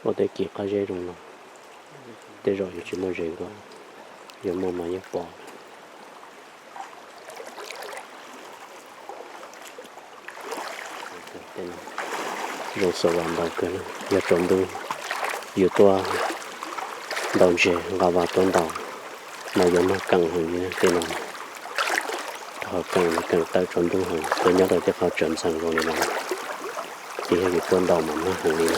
Pom tej kis qab zeb zoo no, tej zaum yuav tsis muaj zes nkaus, yuav muaj mas yeej pom. Zoo xav vas ntau kawg, yog tsaus ntuj yus tuaj ntaus ntses nqa vas tuaj ntaus mas yuav mag keem heev li tej no. Qhov keem mas keem tawm tsaus ntuj heev, tuaj nyob rau tej qhov tsaus ntxeev zoo li no, ces yog yus tuaj ntaus mas mag heev li.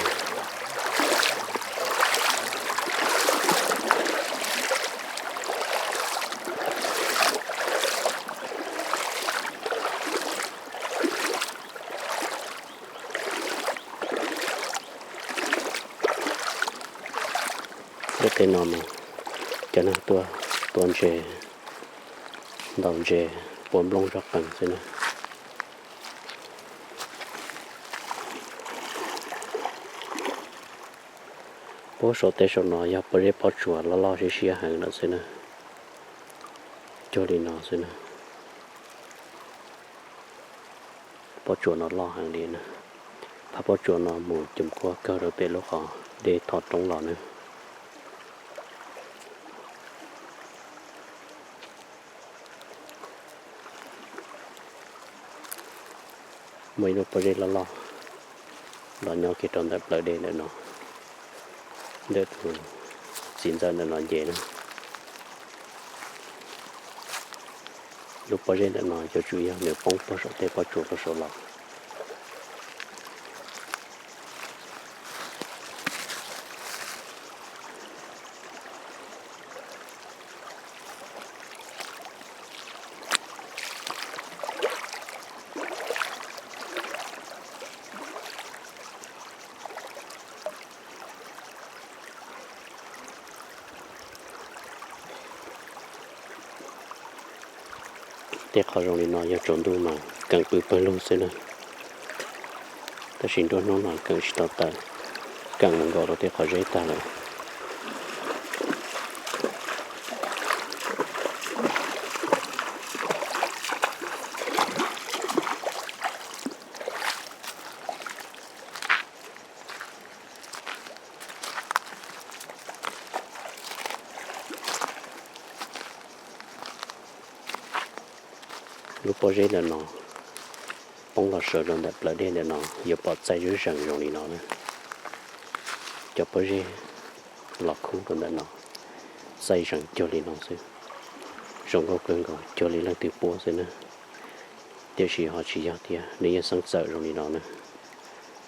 Tej no mas cov neeg tuaj tua ntses, ntaus ntses, pua nplooj zog qees xwb na. Puag saum tej saum no yog pob zeb pob tsuas loj loj siab siab heev lawm xwb na. Cuag li no xwb na. Pob tsuas no loj heev li na. Phab pob tsuas no mus cum kuab kawg rau pem lub qhov dej thom roob los na. Muaj ib lub pob zeb loj loj los nyob kiag rau ntawm plawv dej ntawm no, ntawm tus txiv ntxawm ntawm no nce na. Lub pob zeb ntawm no yuav tsum yog nws poob puag saum tej pob tsuas puag saud los. Tej qhov zoo li no yog tsaus ntuj mas keem pw pawg lug xwb na. Tab sis nruab hnub no keem tsis tau tawm, keem mus nkaus rau tej qhov zeb tag lawm. Lub pob zeb ntawm no poob los sawv rau ntawm plawv dej ntawm no, yuav pom txaij zeej zees zoo li no na. Cov pob zeb los khub rau ntawm no, txaij zees cuag li no xwb. Zoo nkauj kawg nkaus cuag li leej twg puab xwb na. Tiam sis ho tsis yog thiab, nws yeej xeeb txawm zoo li no na.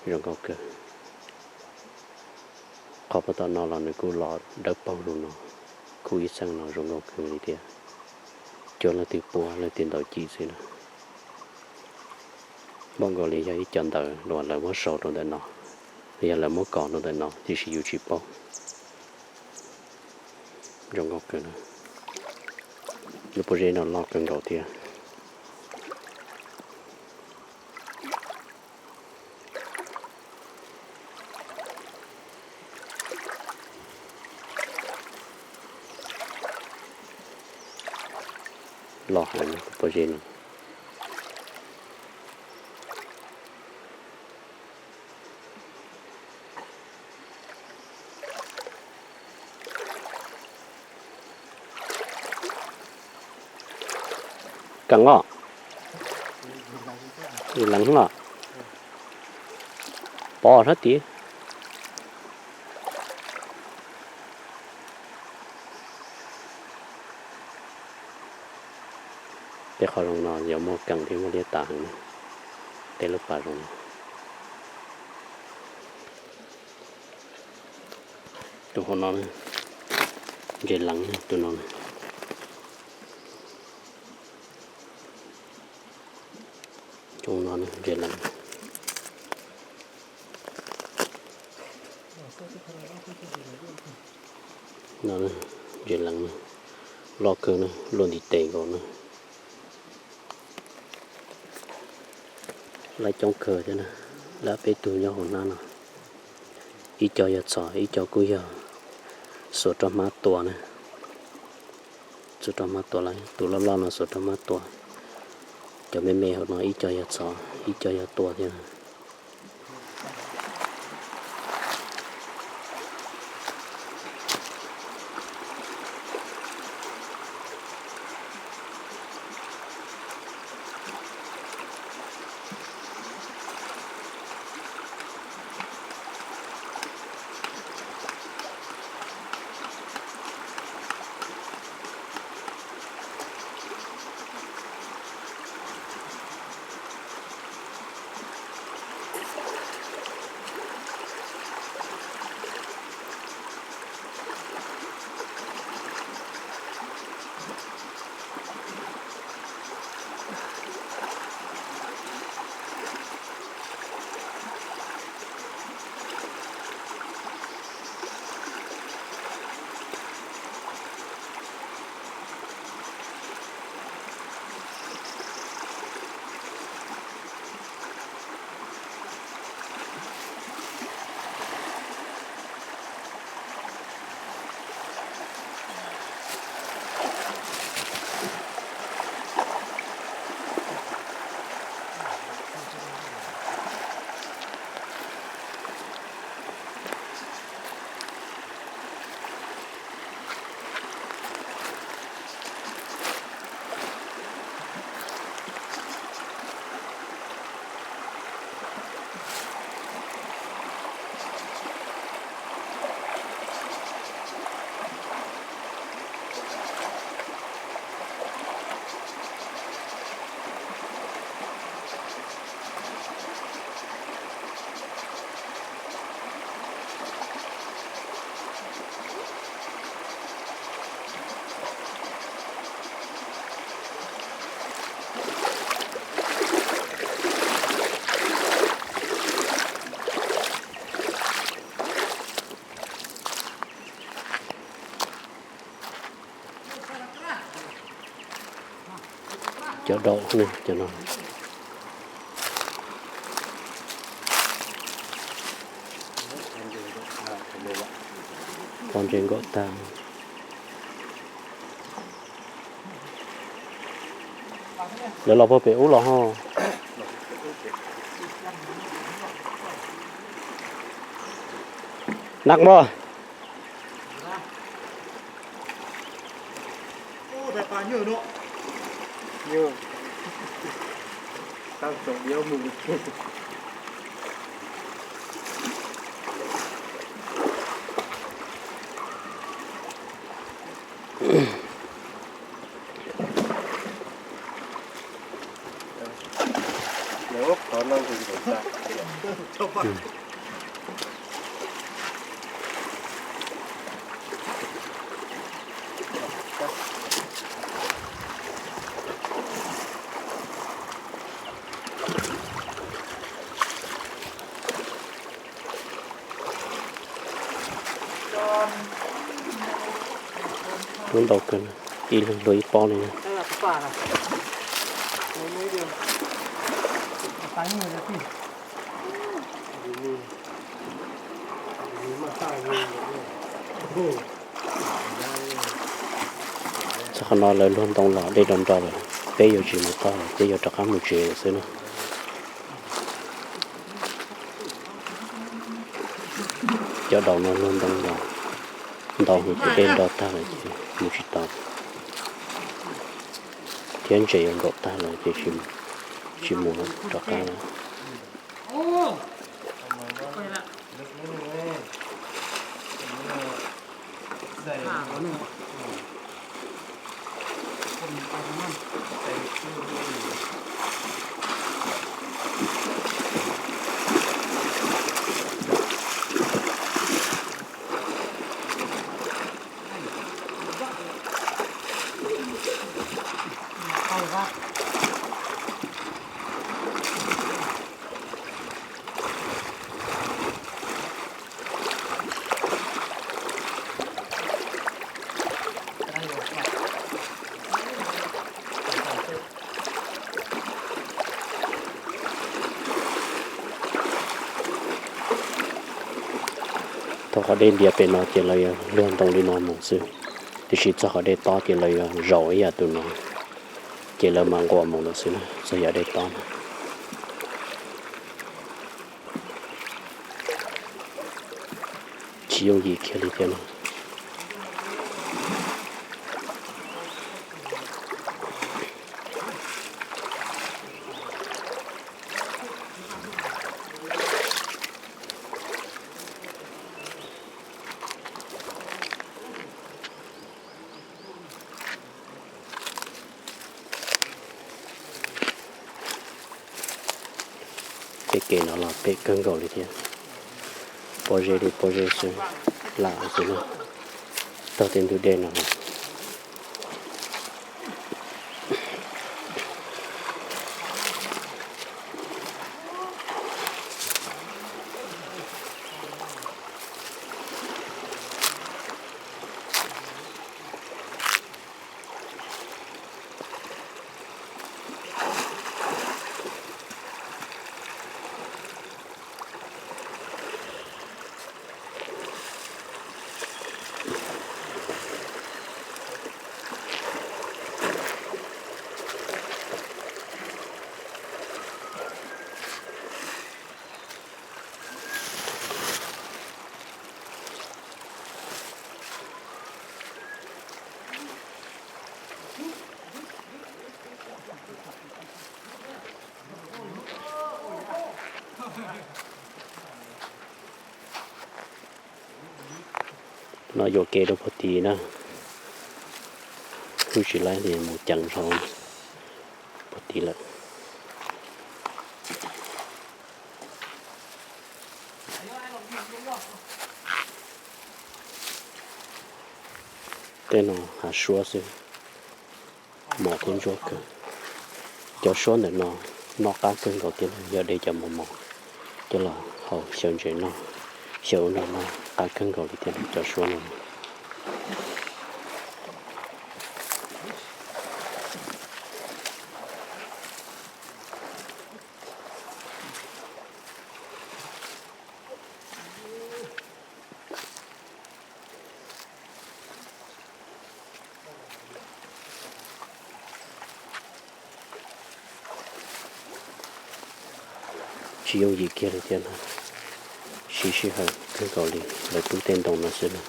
Zoo nkauj kawg. Qhov puag tom no los nws kuj los dawb paug li no, khub ib txheej no zoo nkauj kawg li thiab. Cuag leej twg puab leej twg ntaus ci xwb na. Npaum nkaus li yog ib co ntawv los lawv muab sau rau ntawm no, yog lawv muab kos rau ntawm no tiam sis yus tsis paub. Zoo nkauj kawg na. Lub pob zeb no loj kawg nkaus thiab. Loj heev pob zeb no. Keem os, lees os, pov sab tid. Tej qhov zoo no yuav muaj keem thiab muaj liab tas heev na. Tej lub pas zoo no. Tus hauv no ntses lees tus no. Tus no ntses lees. No ntses lees, loj kawg na, luaj ntiv tes nkaus na. Lawv coob kawg thiab na, lawv peb tug nyob hauv hnab no. Ib co yog txhos, ib co kuj yog xuas rau hmab tua na. Xuas rau hmab tua lawm, tus loj loj no xuas rau hmab tua. Cov me me hauv no ib co yog txhos, ib co yog tua thiab. Cov daum ne, cov no. Pov ntses nkaum tag. Lawv los puag pem ub los ho. Nag npog. Lub ntau kawg, ib leeg luag ib pob li. Txog qhov no lawv luag ntoo los dej nro nro lawm, peb yuav tsis mus tod lawm, peb yuav rov qab mus tsev lawm xwb na. Cov daum no luag ntoo los ntau heev ces dej nro tag lawm ces mus tsis tau, thiab ntses yuav nkaum tag lawm ces tsis mus rov qab lawm. Thaum qhov dej ntiav pem no ces lawv yuav luag ntoo li no mus xwb, tiam sis txog qhov dej tob ces lawv yuav zaum ib yam tus no, ces lawv mam nquam mus lawm xwb na, txog yam dej tob na. Tsis yooj yim kiag li thiab na. Tej kev no los phem kawg nkaus li thiab, pob zeb li pob zeb xwb, lam xwb na, tog tej ntug dej no los. No yuam kev rau puag tid na, kuj tsis laib li, mus ceev zog puag tid lawm. Tej no hav suab xwb, mos thiab ntsuab kawg. Cov suab ntawm no noj qab kawg nkaus tiag, yog de cov mos mos coj los hau xyaw ntses noj, xyaw ub noj no qab kawg nkaus li thiab cov suab no. Tsis yooj yim kiag li thiab na, siv sij hawm kawg nkaus li lawv tub tej ntoo no xwb na.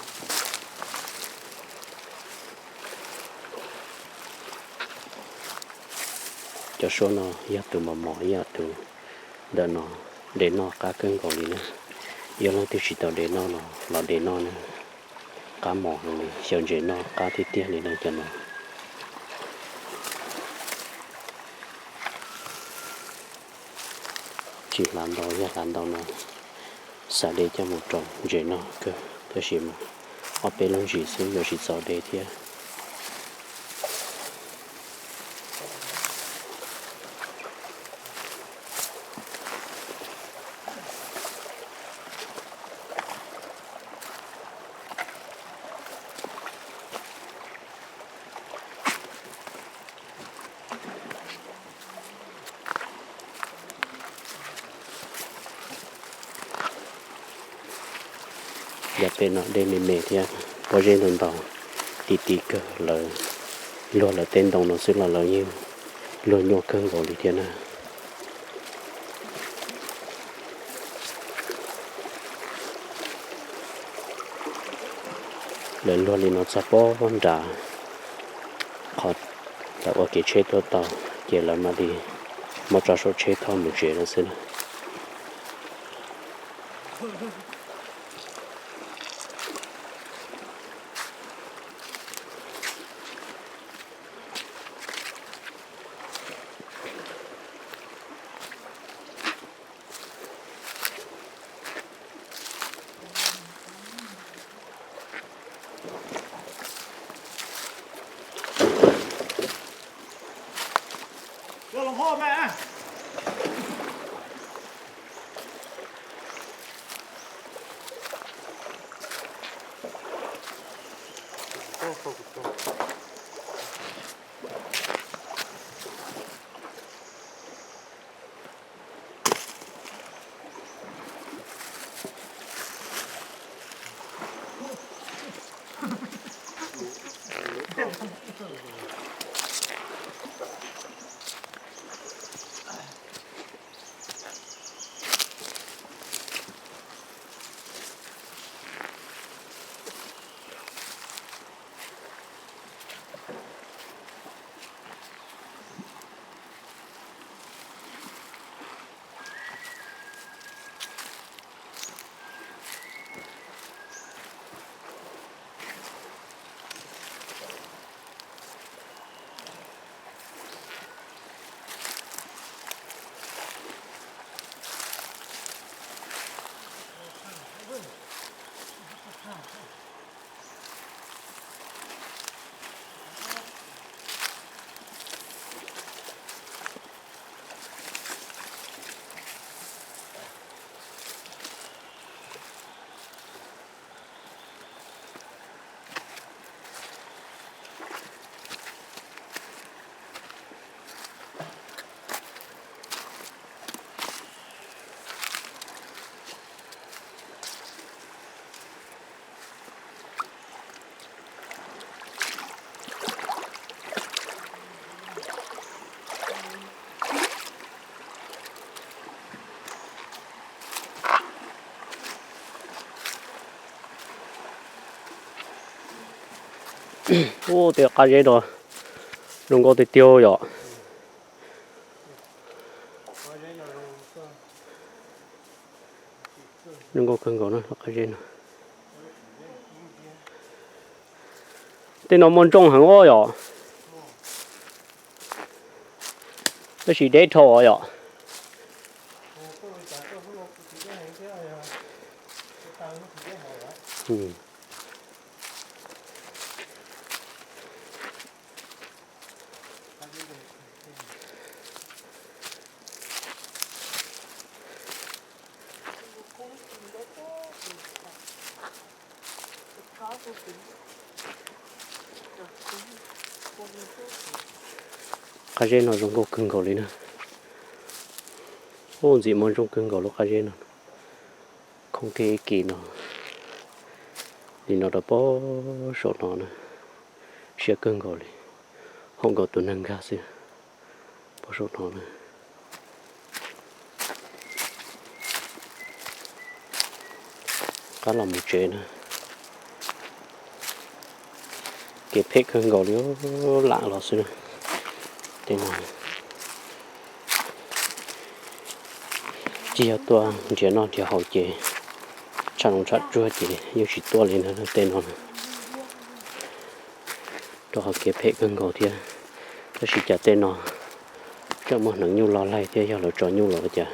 Cov suab no yog tus mos mos, yog tus ntawm no, de noj qab kawg nkaus li na. Yog leej twg tsis tau de noj los los de noj na, qab mos heev li, xyaw ntses noj qab tiag tiag li na cov no. Tsis hlav ntau, yog hlav ntau no xav de coj mus rau ntses noj kawg, tab sis mas ob peb lub ntsis xwb yuav tsis txaus de thiab. Yav pem no dej me me thiab, pob zeb ntau ntau, ti ti kawg, lawv luag lawv tej ntoo no xwb los lawv yeej luag nyuaj kawg nkaus li thiab na. Lawv luag li no txog pob nrad, qhov lawv ua kev tsheb tuaj tau, ces lawv mam li muab tso saum tsheb thauj mus tsev no xwb na. Ub, tej qab zeb no zoo nkauj tiag tiag yom. Zoo nkauj kawg nkaus na, qab zeb no. Tej no muaj ntsooj heev os yom. Tab sis deb dhau os yom. Qab zeb no zoo nkauj kawg nkaus li na. Ub, ntxim muaj ntsooj kawg nkaus lub qab zeb no. Khoob thiab ib kis no, li no rau pem saum no na, siab kawg nkaus li, haum nkaus tus neeg nkag xwb. Pem saum no na. Qab los mus tsev na. Kev phem kawg nkaus li, lam los xwb na. Tej no tsis yog tuaj nrhiav noj nrhiav haus ces tsham zoov tsham tsuag ces yeej tsis tuaj li na tej no na. Rau qhov kev phem kawg nkaus thiab. Tab sis cas tej no tseem muaj hneev nyuj lo laig thiab, yog lawv tso nyuj los ua cas?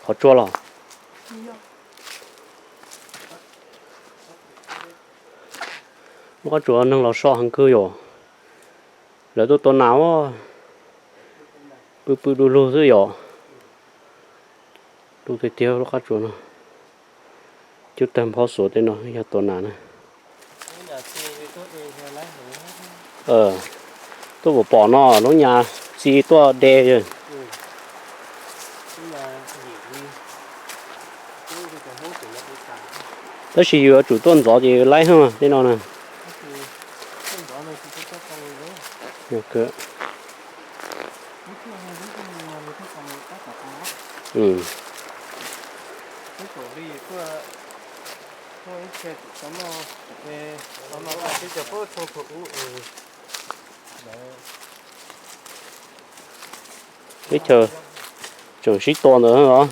Qhov tsua los? Lub qab tsuas neeg los so heev kawg yom. Lawv tuaj tua nas, pw pw du lug xwb yom. Du tiag tiag lub qab tsuas no. Cub tag nphob xuav tej no yog tua nas na. Tuaj pom pom no lub nyas txi tuaj de. Tab sis yuav tsum tuaj ntxov ces laib heev tej no na. Teb chaws tseem sib tua ntawd los?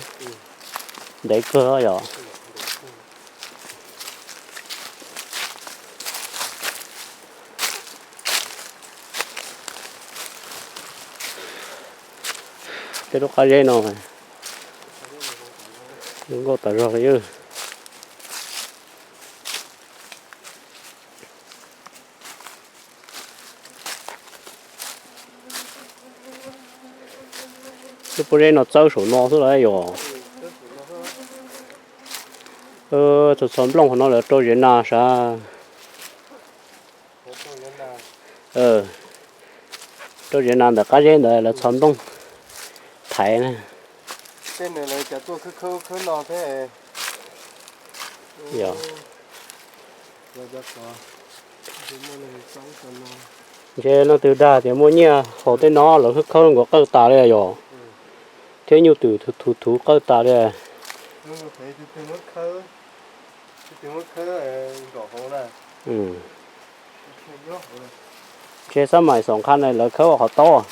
Ntev kawg yom. Tej lub qab zeb no zoo nkauj tas zog li. Lub pob zeb no txawb saum no xwb las yom. Txhos txhos nplooj qhov no lawv rau zeb nas sav. Rau zeb nas ntawm qab zeb ntawd lawv txhos nplooj thaiv na. Ntshe leej twg dag tias muaj nyiaj haus tej no lawv khawb khawb nkaus qawj tas li yom. Thiab nyuj twm thuv thuv qawj tas li. Ntshe xab maim xom qha na lawv khawb ua qhov taub.